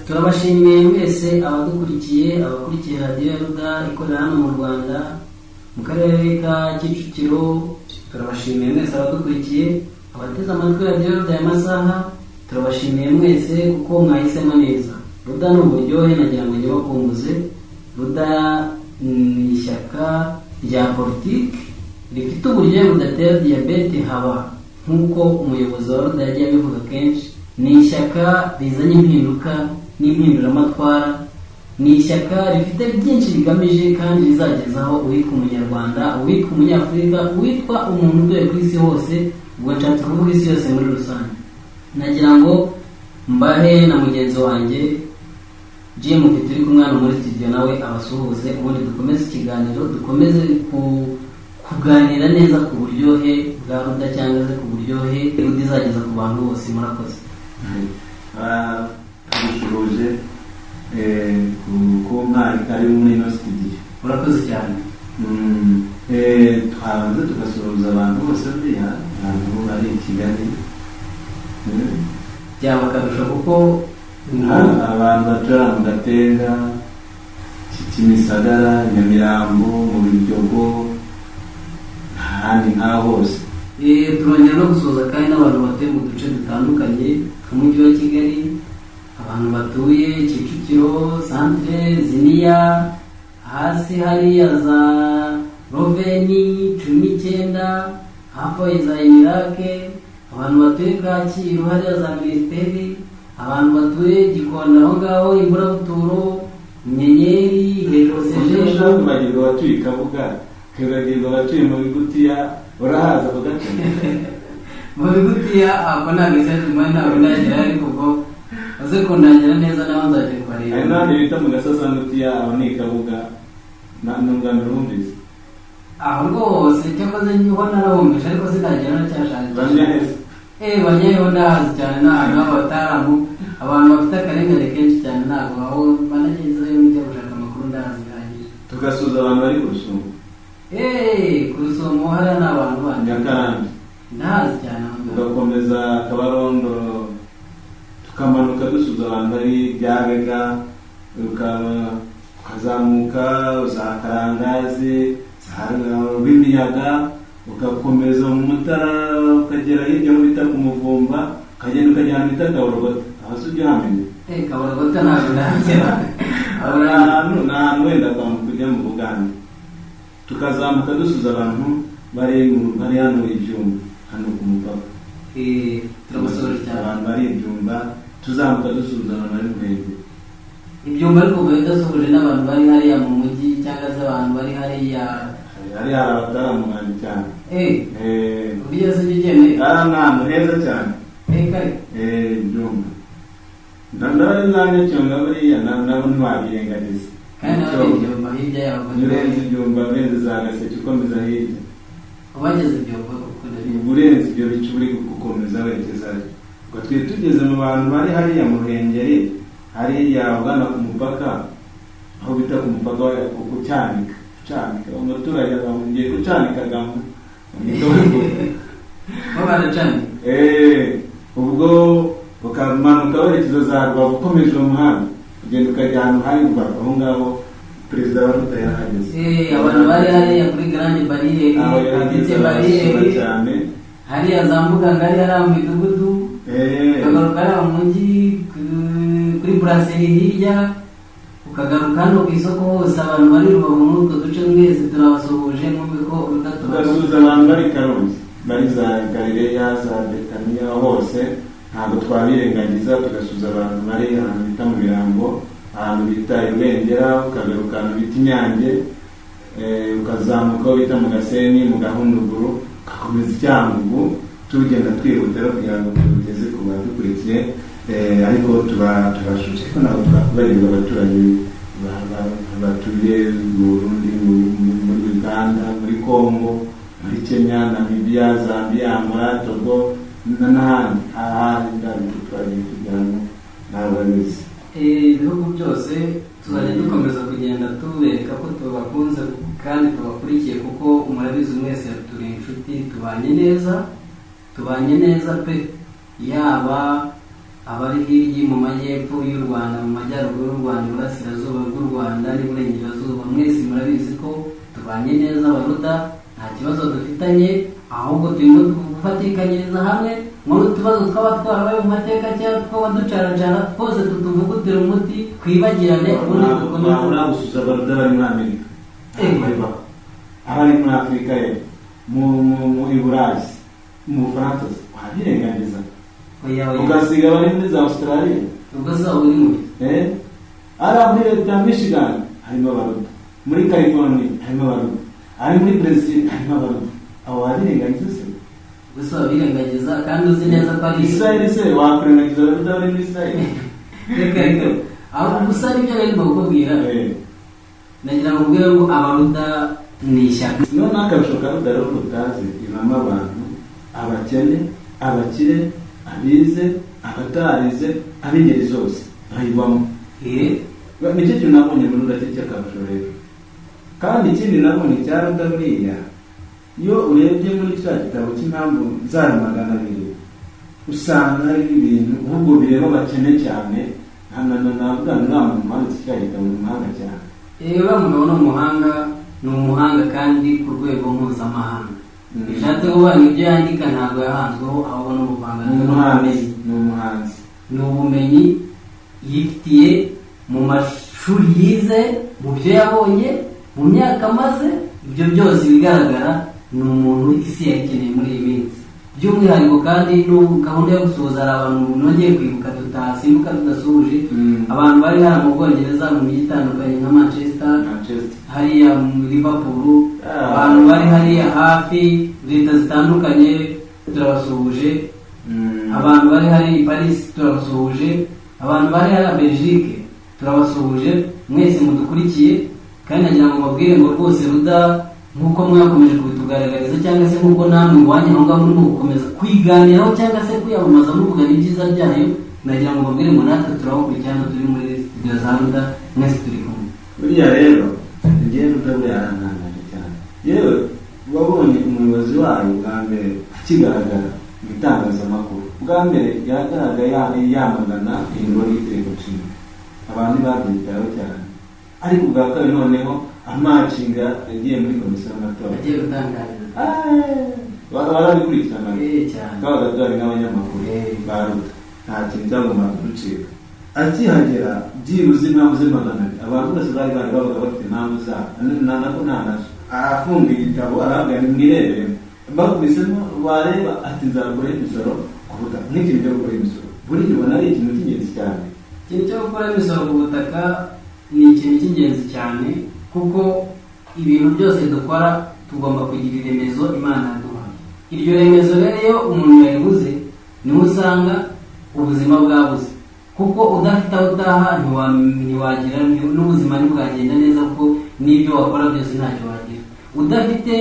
Turabashimiye mwese abadukurikiye, abakurikiye Radiyo ya Ruda ikorera hano mu Rwanda mu karere ka Kicukiro. Turabashimiye mwese abadukurikiye, abateze amatwi Radiyo Ruda ya masaha. Turabashimiye mwese kuko mwahisemo neza. Ruda ni uburyohe, nagira ngo ntibakumbuze. Ruda ni ishyaka rya politiki rifite uburyohe budatera diyabete haba, nk'uko umuyobozi wa Ruda yagiye abivuga kenshi. Ni ishyaka rizanye impinduka n'impinduramatwara, ni ishyaka rifite byinshi rigamije kandi rizagezaho uwitwa umunyarwanda, uwitwa umunyafurika, uwitwa umuntu utuye ku isi hose. Ubwo nshatse kuvuga isi yose muri rusange. Nagira ngo mbahe na mugenzi wanjye Jim ufite uri kumwe hano muri studio, nawe abasuhuze, ubundi dukomeze ikiganiro, dukomeze kuganira neza ku buryohe bwa Ruda cyangwa se ku buryohe Ruda izageza ku bantu bose. Murakoze. Tubishubuje ku nka ari muri ino studio. Urakoze cyane. Twabanza tugasuhuza abantu bose buriya abantu bari i Kigali. Byaba akarusho kuko abantu batura mu Gatenga, Kimisagara, Nyamirambo, mu Biryogo, ahandi nk'aho hose. Turongera no gusuhuza kandi n'abantu batuye mu duce dutandukanye tw'umujyi wa Kigali, abantu batuye Kicukiro santere, Ziniya hasi hariya za Roveni 19, hafi aho za Irake, abantu batuye Kacyiru hariya za Minisiteri, abantu batuye Gikondo aho ngaho Imburabuturo, Nyenyeri hejuru Sejeje. Kwibagirwa abatuye i Kabuga, kwibagirwa abatuye mu Bigutiya. Urahaza ako gace? Mu Bigutiya ako ntabwo isajima, ntabwo ndagera, ariko ubwo uze kundangira neza naho nzajya kubareba. Hari n'ahandi bita mu Gasasangutiya, aho ni i Kabuga. Ni ubwa mbere wumvise? Aho rwose cyakoze niho narahumvise, ariko sinagera nacyashakisha. Banyaheza. Banyaheho ndahazi cyane, ni ahantu h'abataramu, abantu bafite akarengane kenshi cyane. Ntabwo aho banagezeyo njya gushaka amakuru, ndahazi bihagije. Tugasuhuza abantu bari ku Rusumo. Ku Rusumo hariya ni abantu bandi. Nyakarambi. Ndahazi cyane aho ngaho. Tugakomeza Kabarondo, tukamanuka dusuhuza abantu bari Ryabega, ukazamuka za Karangazi, za Rwimiyaga, ugakomeza mu Mutara, ukagera hirya aho bita ku Muvumba, ukagenda ukagera ahantu bita Kaborogota. Aho si ujya uhamenya? Kaborogota ntabwo ndahagera. Ahantu ni ahantu wenda kwambuka ujya mu Bugande. Tukazamuka dusuhuza abantu bari hano Ibyumba, hano ku mupaka. Turabasuhuje cyane. Abantu bari Ibyumba, tuzamuka dusuhuza abantu bari mu Ruhengeri. Ibyumba ariko uba udasuhuje n'abantu bari hariya mu mujyi cyangwa se abantu bari hariya. Hariya hari abataramu banjye cyane. Uriya se ujya ugendeye? Hariya ni ahantu heza cyane. Kare. Ibyumba. Ndabona za Nyacyonga buriya nabo ntiwabirengagiza. Kandi nawe ni Ibyumba hirya yabo. Urenze Ibyumba, urenze za Gaseke, ukomeza hirya. Ubageze Ibyumba kuko ndabizi. Urenze ibyo bice uri gukomeza werekezayo. Ubwo twari tugeze mu bantu bari hariya mu Ruhengeri, hariya ugana ku mupaka, aho bita ku mupaka wa ku Cyanika. Cyanika, umuturage agiye kucyanika gamo. Bo baracanika. Ubwo ukamanuka werekeza za Rubavu ukomeje uwo muhanda, ugenda ukajya ahantu hari Rubavu, aho ngaho perezida wa Ruda yarahageze. Abantu bari hariya kuri Grande Barriere, aho yarahageze Petite arabasura Barriere, cyane. Hariya za Mbuga Ngari, hariya mu midugudu, ukagaruka hariya mu mujyi kuri Brasserie hirya, ukagaruka hano ku isoko hose, abantu bari Rubavu muri utwo duce mwese turabasuhuje, mwumve ko Ruda tugasuhuza abantu bari Karongi, bari za Galileya, za Betaniya hose, ntabwo twabirengagiza. Tugasuhuza abantu bari ahantu bita mu Birango, ahantu bita Irubengera, ukagaruka ahantu bita Inyange, ukazamuka aho bita mu Gasenyi, mu Gahunduguru, ugakomeza Icyangugu. Tugenda twihuta rero kugira ngo tugeze ku badukurikiye, ariko tubashuje ko ntabwo twakwibagirwa abaturage batuye mu Burundi, muri Uganda, muri Congo, muri Kenya, Namibia, Zambia, Angola, Togo n'ahandi. Ahandi ndabyo twagiye tujyamo n'ababizi. Ibihugu byose tuzajya dukomeza kugenda tubereka ko tubakunze kandi tubakurikiye, kuko murabizi mwese turi inshuti, tubanye neza, tubanye neza pe. Yaba Abari hirya mu majyepfo y'u Rwanda, mu majyaruguru y'u Rwanda, iburasirazuba bw'u Rwanda n'iburengerazuba, mwese murabizi ko tubanye neza abaruda, nta kibazo dufitanye, ahubwo turimo gufatikanyiriza hamwe muri utubazo twaba twarabaye mu mateka cyangwa twaba ducaracara twose tutuvugutira umuti, twibagirane ubundi dukomeze. Uragusuza abaruda bari muri Amerika, abari muri Afurika y'Epfo, mu Burayi, mu Bufaransa, wabirengagiza ukasiga abari muri za Australia, ubwo se waba uri muri ari muri leta ya Michigan harimo abaruda, muri California harimo abaruda, ari muri Brazil harimo abaruda. Abo wabirengagiza se? Gusa wabirengagiza kandi uzi neza ko ari Israel se wakwirengagiza abaruda bari muri Israel? Reka reka, aho gusa nibyo nari kukubwira. Nagira ngo ubwire ngo abaruda ni ishyaka. Noneho akarusho ka ruda rero utazi, ibamo abantu abakene, abakire, abize, abatarize, ab'ingeri zose bayibamo. Nicyo kintu nabonye muri ruda cy'akarusho rero. Kandi ikindi nabonye cya ruda buriya, iyo urebye muri cya gitabo cy'impamvu zayo 200, usanga hari ibintu ahubwo bireba abakene cyane. Navuga ngo nta muntu wanditse kiriya gitabo ni umuhanga cyane. Uriya mugabo ni umuhanga, ni umuhanga kandi ku rwego mpuzamahanga. Bishatse kuvuga ngo ibyo yandika ntabwo yahanzweho, ahubwo ni ubuvanganzo n'ubumenyi. Ni umuhanzi. Ni ubumenyi yifitiye mu mashuri yize, mu byo yabonye, mu myaka amaze, ibyo byose bigaragara ni umuntu isi yakeneye muri iyi minsi. By'umwihariko kandi n'ubu gahunda yo gusuhuza hari abantu nongeye kwibuka tutasimbuka tudasuhuje, abantu bari hano mu Bwongereza mu mijyi itandukanye nka Manchester, hariya mu Liverpool, abantu bari hariya hafi leta zitandukanye turabasuhuje, abantu bari hari Paris turabasuhuje, abantu bari hariya Belgique turabasuhuje, mwese mudukurikiye. Kandi nagira ngo mbabwire ngo rwose ruda nk'uko mwakomeje kubitugaragariza cyangwa se nk'uko namwe iwanyu aho ngaho murimo gukomeza kwiganiraho cyangwa se kwiyamamaza muvuga n'ibyiza byayo, nagira ngo mbabwire ngo natwe turabakurikirana, turi muri studio za ruda, mwese turi kumwe. Buriya rero njyewe ruda buriya arantangaje cyane. Yewe wabonye umuyobozi wayo bwa mbere akigaragara mu itangazamakuru, bwa mbere yagaragaye yamagana ihindurwa ry'itegeko nshinga, abantu babyitayeho cyane. Ariko ubwa kabiri noneho amacinga yagiye muri komisiyo y'amatora, agiye gutangariza, barabikurikirana twabaga duhari n'abanyamakuru ba ruda, nta kintu cyagombaga kuducika. Akihagera byibuze impamvu ze 200, abantu bose bari bari babaga bafite impamvu zabo, nako nta nazo. Arafunga igitabo aravuga ni mwireberemo, bakubisemo wareba ati nzakora imisoro ku butaka. Nk'ikintu cyo gukora imisoro buriya ubona ari ikintu cy'ingenzi cyane. Ikintu cyo gukora imisoro ku butaka ni ikintu cy'ingenzi cyane, kuko ibintu byose dukora tugomba kugira iremezo Imana yaduhaye. Iryo remezo rero iyo umuntu yaribuze niho usanga ubuzima bwabuze, kuko udafite aho utaha ntiwagira n'ubuzima ntibwagenda neza, kuko n'ibyo wakora byose ntacyo wagira. Udafite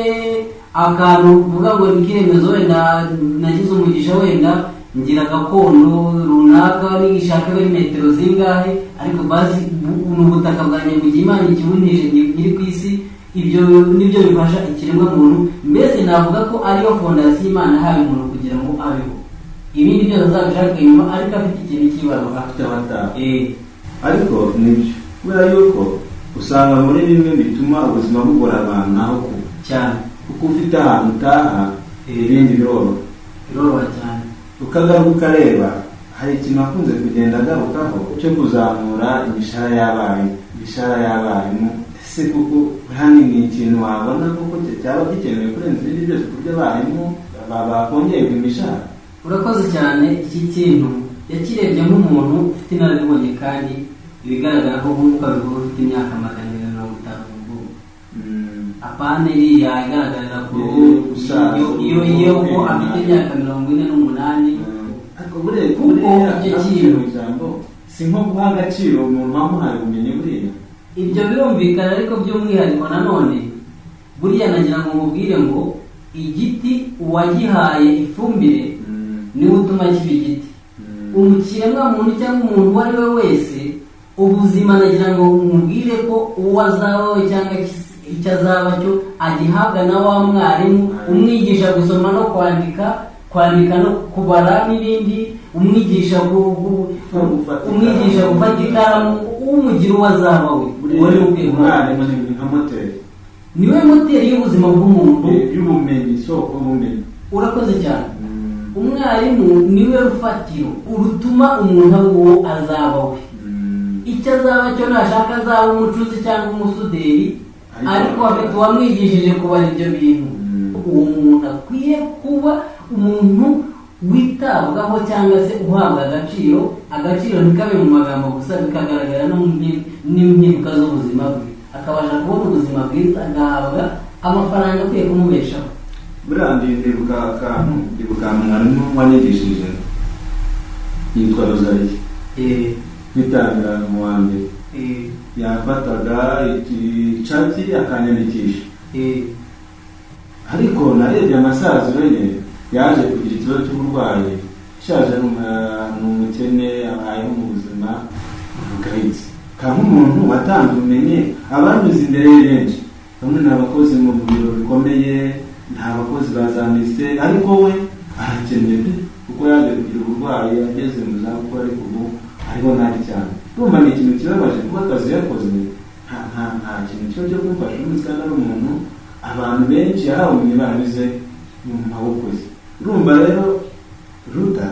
akantu uvuga ngo ni ikiremezo, wenda nagize umugisha, wenda ngira gakondo runaka nishaka bari metero zingahe, ariko basi ni ubutaka bwanjye bugiye Imana ikibunije nyiri ku isi. Ibyo nibyo bifasha ikiremwa muntu. Mbese navuga ko ariyo fondasiyo Imana yahaye umuntu kugira ngo abeho, ibindi byose azabishaka inyuma, ariko afite ikintu cy'ibaruwa, afite amata. Ariko nibyo, kubera yuko usanga muri bimwe bituma ubuzima bugora abantu aho kuba cyane, kuko ufite ahantu utaha ibindi biroroha, biroroha cyane. Ukagaruka ukareba hari ikintu akunze kugenda agarukaho cyo kuzamura imishahara y'abarimu, imishahara y'abarimu ese kuko hano ni ikintu wabona kuko cyaba gikenewe kurenza ibindi byose ku buryo abarimu bakongerwa imishahara. Urakoze cyane. Iki kintu yakirebye nk'umuntu ufite inararibonye kandi ibigaragara ko nk'uko abivuga ufite imyaka 250 mu bwoko. Apana iriya igaragarira ku ruhu iyo ko afite imyaka 48. Ariko buriya icyo kintu ijambo si nko guha agaciro umuntu wamuhaye ubumenyi buriya. Ibyo birumvikana, ariko by'umwihariko nanone buriya nagira ngo mubwire ngo igiti uwagihaye ifumbire niwe utuma kiba igiti. Umukiremwa muntu cyangwa umuntu uwo ari we wese, ubuzima nagira ngo mubwire ko uwo azaba we cyangwa icyo azaba cyo agihabwa na wa mwarimu umwigisha gusoma no kwandika, kwandika no kubara n'ibindi, Umwigisha umwigisha gufata ikaramu, umugira uwo azaba we. Umwarimu ni nka moteri, niwe moteri y'ubuzima bw'umuntu, y'ubumenyi, isoko y'ubumenyi. Urakoze cyane. Umwarimu niwe rufatiro urutuma umuntu aba uwo azaba we. Icyo azaba cyo nashaka azaba umucuzi cyangwa umusuderi, ariko afite uwamwigishije kubara ibyo bintu. Uwo muntu akwiye kuba umuntu witabwaho cyangwa se uhabwa agaciro. Agaciro ntikabe mu magambo gusa, bikagaragara no mu mpinduka z'ubuzima bwe, akabasha kubona ubuzima bwiza, agahabwa amafaranga akwiye kumubeshaho. Buriya ndibuka akantu, ndibuka mwarimu wanyigishije yitwa Rozariya, nkitangira mu wa mbere yafataga icaki akanyandikisha, ariko narebye amasaziro ye, yaje kugira ikibazo cy'uburwayi, ishaje, ni umukene, abayeho mu buzima bugayitse. Kandi nk'umuntu watanze ubumenyi, abanyuze imbere ye benshi, bamwe ni abakozi mu biro bikomeye, ni abakozi ba za minisiteri, ariko we arakennye pe, kuko yaje kugira uburwayi ageze mu zabukuru, ariko ubu ariho nabi cyane. Urumva ni ikintu kibabaje kuko akazi yakoze nta kintu kiba cyo kumufasha umunsi, kandi ari umuntu abantu benshi yahawe ubumenyi baranyuze mu maboko ye. Urumva rero Ruda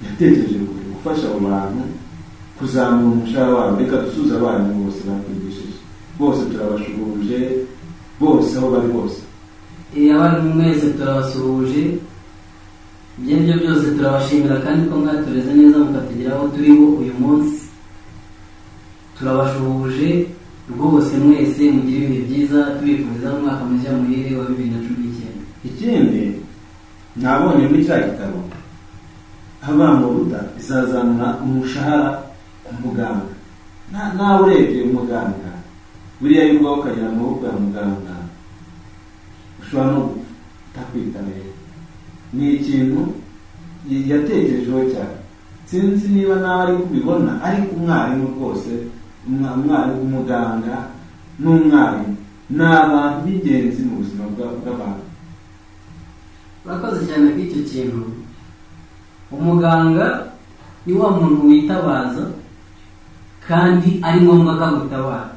yatekereje kure gufasha abo bantu kuzamura umushahara wabo. Reka dusuze abarimu bose batwigishije, bose turabashuhuje, bose aho bari hose. Abarimu mwese turabasuhuje, ibyo ari byo byose turabashimira kandi ko mwatureze neza mukatugeraho turiho uyu munsi. Turabashuhuje rwose mwese, mugire ibihe byiza, tubifuriza n'umwaka mushya muhire wa 2019. Ikindi nabonye muri cya gitabo abana Ruda izazamura umushahara ku muganga. Nawe urebye umuganga buriya iyo ubwawe ukagira amaboko ya muganga ushobora no kutakwitabira. Ni ikintu yatekerejeho cyane, sinzi niba nawe ari kubibona, ariko umwarimu rwose, umwarimu, umuganga n'umwarimu ni abantu b'ingenzi mu buzima bw'abantu. Urakoze cyane kuri icyo kintu. Umuganga ni wa muntu witabaza kandi ari ngombwa ko agutabara.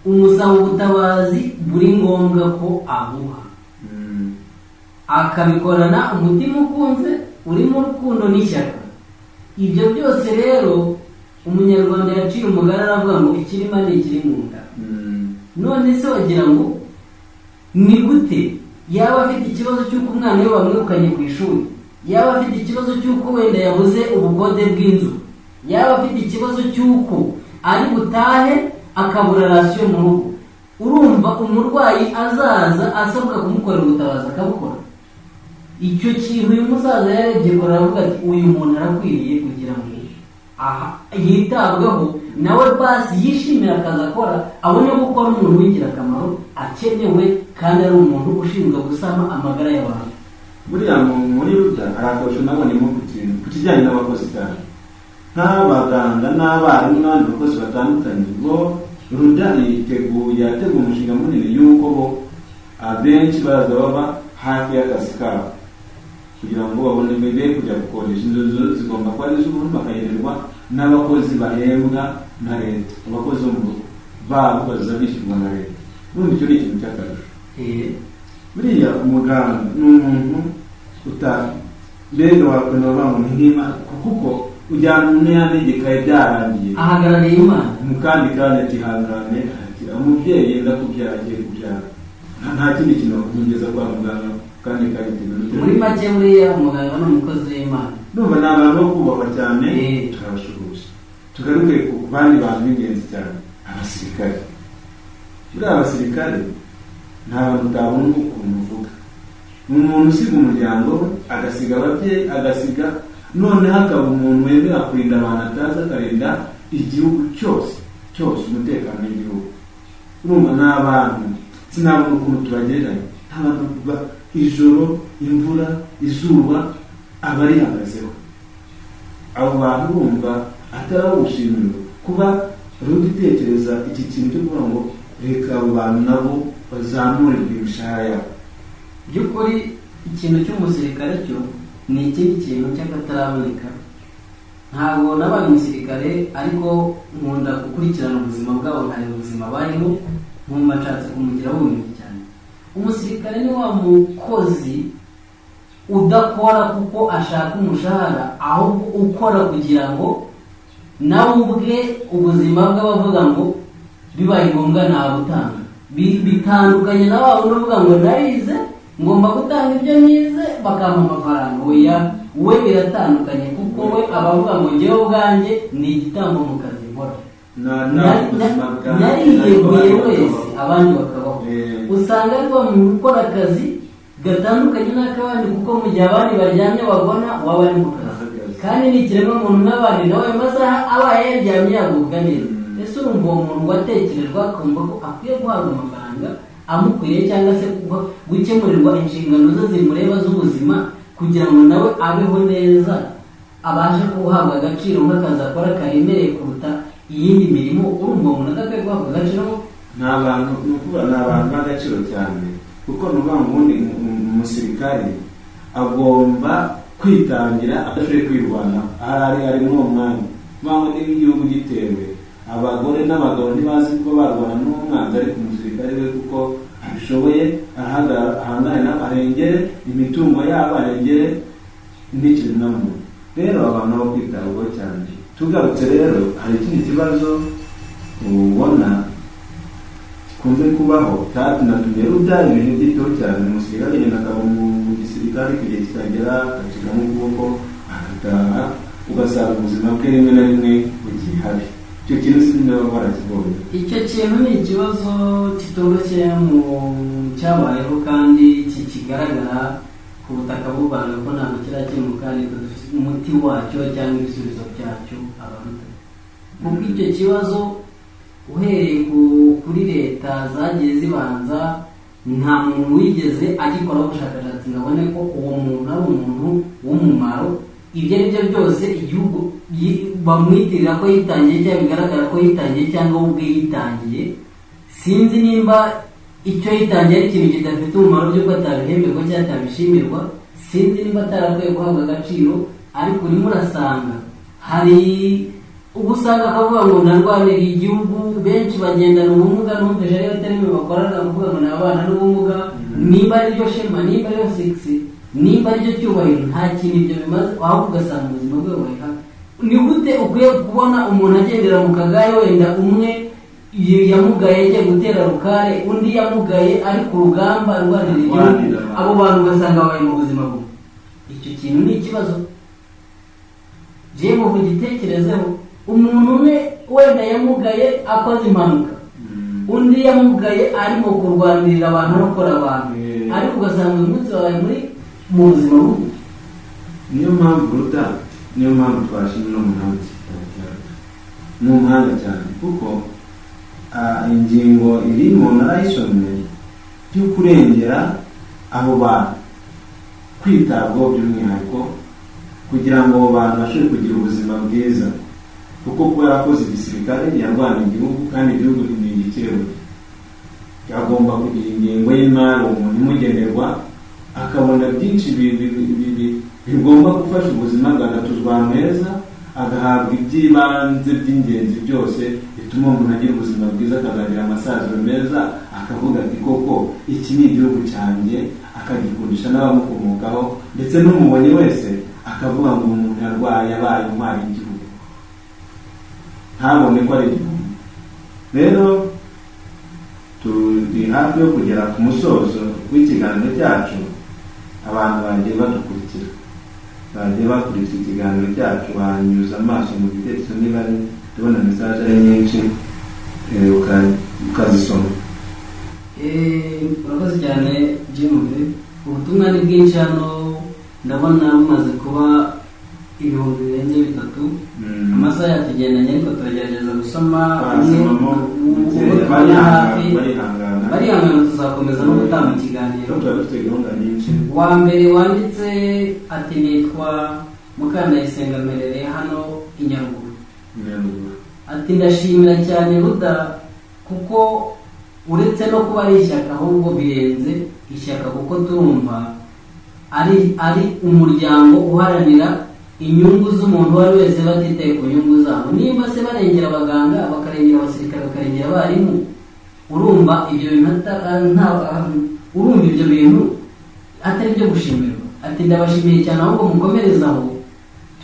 Umusaba ubutabazi buri ngombwa ko aguha, akabikorana umutima ukunze, urimo urukundo n'ishyaka. Ibyo byose rero umunyarwanda yaciye umugani aravuga ngo ikirima ni ikiri mu nda. None se wagira ngo ni gute yaba afite ikibazo cy'uko umwana we bamwirukanye ku ishuri, yaba afite ikibazo cy'uko wenda yabuze ubukode bw'inzu, yaba afite ikibazo cy'uko ari butahe akabura rasiyo mu rugo? Urumva umurwayi azaza asabwa kumukorera ubutabazi akabukora. Icyo kintu uyu musaza yarebye kora aravuga ati uyu muntu arakwiriye kugira ngo aha yitabweho, nawe basi yishimira akazi akora, abone gukora umuntu w'ingirakamaro akenewe, kandi ari umuntu ushinzwe gusama amagara y'abantu. Buriya muri Ruda hari akarusho nabonyemo ku kintu ku kijyanye n'abakozi cyane, nk'abaganga n'abarimu n'abandi bakozi batandukanye. Bo Ruda yiteguye, yateguye umushinga munini y'uko bo abenshi baza baba hafi y'akazi kabo kugira ngo babone mbere kujya gukodesha inzu, zigomba kuba ari iz'ubuntu, bakagenerwa n'abakozi bahembwa na leta, abakozi bo mu rugo babo baza bishyurwa na leta. Urumva icyo ni ikintu cy'akarusho. Buriya umuganga ni umuntu mbega wakwenda bavuga ngo ni nk'Imana, kuko ujyana umuntu yanegekaye byarangiye, ahagarariye Imana. Mu kandi kanya ati hangane, arakira. Umubyeyi yenda kubyara, agiye kubyara, nta kindi kintu wakumugeza kwa muganga kandi kanya ati muri make buriya umuganga ni umukozi w'Imana. Ndumva ni abantu bo kubahwa cyane, turabashuhuje. Tugaruke ku bandi bantu b'ingenzi cyane, abasirikare. Buriya abasirikare nta bantu utabona ukuntu uvuga. Ni umuntu usiga umuryango we, agasiga ababyeyi, agasiga noneho akaba umuntu wemera kurinda abantu atazi, akarinda igihugu cyose cyose, umutekano w'igihugu. Urumva ni abantu sinabona ukuntu tubagereranya, abantu ijoro, imvura, izuba aba arihagazeho. Abo bantu urumva atari abo gushimirwa kuba Ruda itekereza iki kintu cyo kuvuga ngo reka abo bantu nabo bazamurirwe imishahara yabo. By'ukuri ikintu cy'umusirikare cyo Ni ikindi kintu cy'akataraboneka. Ntabwo nabaye umusirikare, ariko nkunda gukurikirana ubuzima bwabo, nkareba ubuzima barimo, nkumva nshatse kumugiraho ubumenyi cyane. Umusirikare ni wa mukozi udakora kuko ashaka umushahara, ahubwo ukora kugira ngo nawe ubwe ubuzima bwe abavuga ngo bibaye ngombwa nabutanga. Bitandukanye na wa wundi uvuga ngo narize, ngomba gutanga ibyo nize bakampa amafaranga. Oya, we biratandukanye, kuko we aba avuga ngo njyewe ubwanjye ni igitambo mu kazi nkora, nariyeguye wese abandi bakabaho. Usanga ari wa muntu ukora akazi gatandukanye n'ak'abandi, kuko mu gihe abandi baryamye babona waba ari mu kazi, kandi ni ikiremwamuntu n'abandi, nawe ayo masaha abaye yaryamye yagubwa neza. Ese urumva uwo muntu watekerejwe akumva ko akwiye guhabwa amafaranga amukwiriye, cyangwa se gukemurirwa inshingano ze zimureba z'ubuzima, kugira ngo nawe abeho neza, abashe guhabwa agaciro nk'akazi akora karemereye kuruta iyindi mirimo? Urumva uwo muntu adakwiye guhabwa agaciro? Ni abantu, ni ukuvuga ni abantu b'agaciro cyane, kuko ni ukuvuga ngo ubundi umusirikari agomba kwitangira adashoboye kwirwanaho, ahari ari muri uwo mwanya. Ni ukuvuga ngo niba igihugu gitewe, abagore n'abagabo ntibazi kuba barwana n'umwanzi, ariko umusirikare we kuko abishoboye arahagarara, ahangane nabo, arengere imitungo yabo, arengere n'ikiremwamuntu. Rero abantu bo kwitabwaho cyane. Tugarutse rero, hari ikindi kibazo ubona gikunze kubaho cyatunatumye ruda ibintu byitaho cyane. Umusirikare agenda akaba mu gisirikare, igihe kikagera agacikamo ukuboko agataha, ugasanga ubuzima bwe rimwe na rimwe bugiye habi. Icyo kintu sinzi niba barakibonye. Icyo kintu ni ikibazo kitoroshye mu cyabayeho kandi kikigaragara ku butaka bw'u Rwanda, ko ntabwo kirakemuka, ariko dufite umuti wacyo cyangwa ibisubizo byacyo abaruta. Kuko icyo kibazo uhereye kuri leta zagiye zibanza, nta muntu wigeze agikoraho ubushakashatsi ngo abone ko uwo muntu ari umuntu w'umumaro. Ibyo ari byo byose igihugu bamwitirira ko yitangiye, cyangwa bigaragara ko yitangiye, cyangwa we ubwe yitangiye. Sinzi nimba icyo yitangiye ari ikintu kidafite umumaro by'uko atabihemberwa cyangwa atabishimirwa, sinzi nimba atarakwiye guhabwa agaciro, ariko urimo urasanga hari ubwo usanga akavuga ngo ndarwaniriye igihugu. Benshi bagendana ubumuga, numvise ariyo terime bakorana kuvuga ngo ni abana n'ubumuga. Nimba ariryo shema, nimba ariyo sigisi, nimba aricyo cyubahiro, nta kintu ibyo bimaze, ahubwo ugasanga ubuzima bwe buri habi. Ni gute ukwiye kubona umuntu agendera mu kagare, wenda umwe yamugaye agiye gutera rukare, undi yamugaye ari ku rugamba arwanira igihugu, abo bantu ugasanga babaye mu buzima bubi. Icyo kintu ni ikibazo jewe mugitekerezeho. Umuntu umwe wenda yamugaye akoze impanuka, undi yamugaye arimo kurwanirira abantu, arokora abantu, ariko ugasanga uyu munsi babaye muri mu buzima bubi. Niyo mpamvu ruta, niyo mpamvu twashimye uno muhanzi, ni umuhanga cyane, kuko ingingo irimo narayisomye yo kurengera abo bantu, kwitabwaho by'umwihariko kugira ngo abo bantu bashobore kugira ubuzima bwiza, kuko kuba yarakoze igisirikare yarwanya igihugu, kandi igihugu ni igikenewe, agomba kugira ingengo y'imari umuntu imugenerwa, akabona byinshi bigomba gufasha ubuzima bwe, agatuzwa ahantu heza, agahabwa iby'ibanze by'ingenzi byose bituma umuntu agira ubuzima bwiza, akazagira amasaziro meza, akavuga ati koko iki ni igihugu cyanjye, akagikundisha n'abamukomokaho, ndetse n'umubonye wese akavuga ngo umuntu yarwaye yabaye intwari y'igihugu, ntabone ko ari igihugu. Rero turi hafi yo kugera ku musozo w'ikiganiro cyacu. Abantu bagiye badukurikira, bagiye bakurikira ikiganiro cyacu, banyuza amaso mu bitekerezo, niba tubona mesaje ari nyinshi ukazisoma. Urakoze cyane Jimmy, ubutumwa ni bwinshi hano, ndabona bumaze kuba 3000. Amasaha yatugendanye, ariko turagerageza gusoma umwe uwo tubona hafi. Barihangana, tuzakomeza no gutanga ikiganiro. Dufite gahunda nyinshi. Wa mbere wanditse ati nitwa Mukandayisenga mperereye hano i Nyaruguru. Ati ndashimira cyane Ruda, kuko uretse no kuba ari ishyaka ahubwo birenze ishyaka, kuko turumva ari umuryango uharanira inyungu z'umuntu uwo ari wese batitaye ku nyungu zabo. Nimba se barengera abaganga, bakarengera abasirikare, bakarengera abarimu, urumva ibyo bintu urumva ibyo bintu atari byo gushimirwa. Ati ndabashimiye cyane, ahubwo mukomereze aho,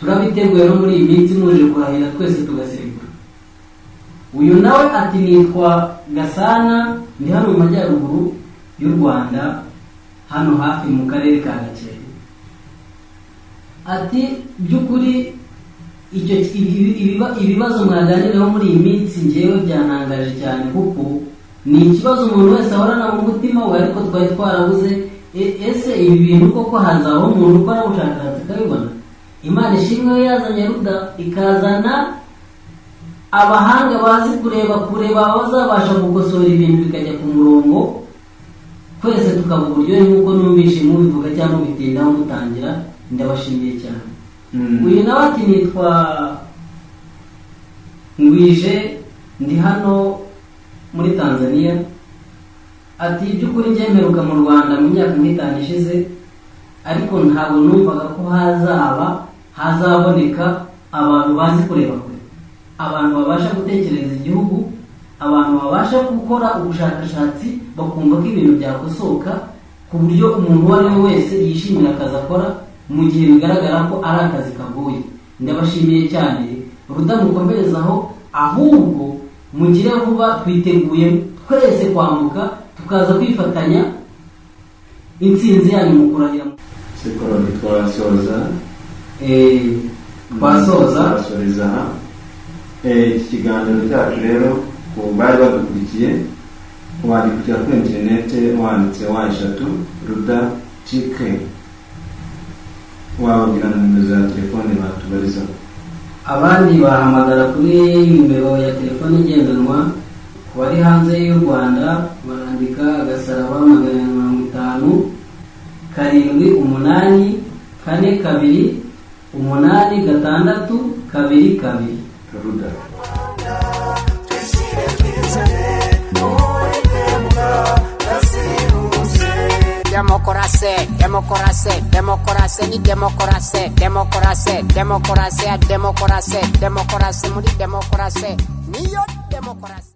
turabiteguye no muri iyi minsi muje kurahira twese tugaserebura. Uyu nawe ati nitwa Gasana, ndi hano mu majyaruguru y'u Rwanda, hano hafi mu karere ka Gakenke. Ati by'ukuri icyo ibibazo mwaganiraho muri iyi minsi ngewe byantangaje cyane, kuko ni ikibazo umuntu wese ahorana mu mutima we, ariko twari twarabuze. Ese ibi bintu koko hazabaho umuntu ukora ubushakashatsi akabibona? Imana ishimwe yo yazanye Ruda, ikazana abahanga bazi kureba kure, bazabasha gukosora ibintu bikajya ku murongo, twese tukaba uburyohe nk'uko numvishe mubivuga cyangwa mubitindaho mutangira. Ndabashimiye cyane. Uyu nawe ati nitwa Ngwije, ndi hano muri Tanzania. Ati by'ukuri njyemeruka mu Rwanda mu myaka nk'itanu ishize, ariko ntabwo numvaga ko hazaboneka abantu bazi kureba kure, abantu babasha gutekereza igihugu, abantu babasha gukora ubushakashatsi bakumva ko ibintu byakosoka ku buryo umuntu uwo ari we wese yishimira akazi akora mu gihe bigaragara ko ari akazi kagoye. Ndabashimiye cyane, Ruda mukomerezaho, ahubwo mugire vuba, twiteguye twese kwambuka tukaza kwifatanya intsinzi yanyu mu kurahira. Sikoro twasoza. Twasoza. Twasoreza aha iki kiganiro cyacu. Rero ku bari badukurikiye, wandikira kuri interinete wanditse w3 ruda tk, wababwira na nimero za telefone batubarizaho. Abandi bahamagara kuri nimero ya telefone igendanwa. Ku bari hanze y'u Rwanda barandika *250 7 8 4 2 8 6 2 2. Ruda. Twishyire twizane, uwiteka nasihuse. Demokarasi, demokarasi, demokarasi ni demokarasi, demokarasi, demokarasi ya demokarasi, demokarasi muri demokarasi niyo demokarasi.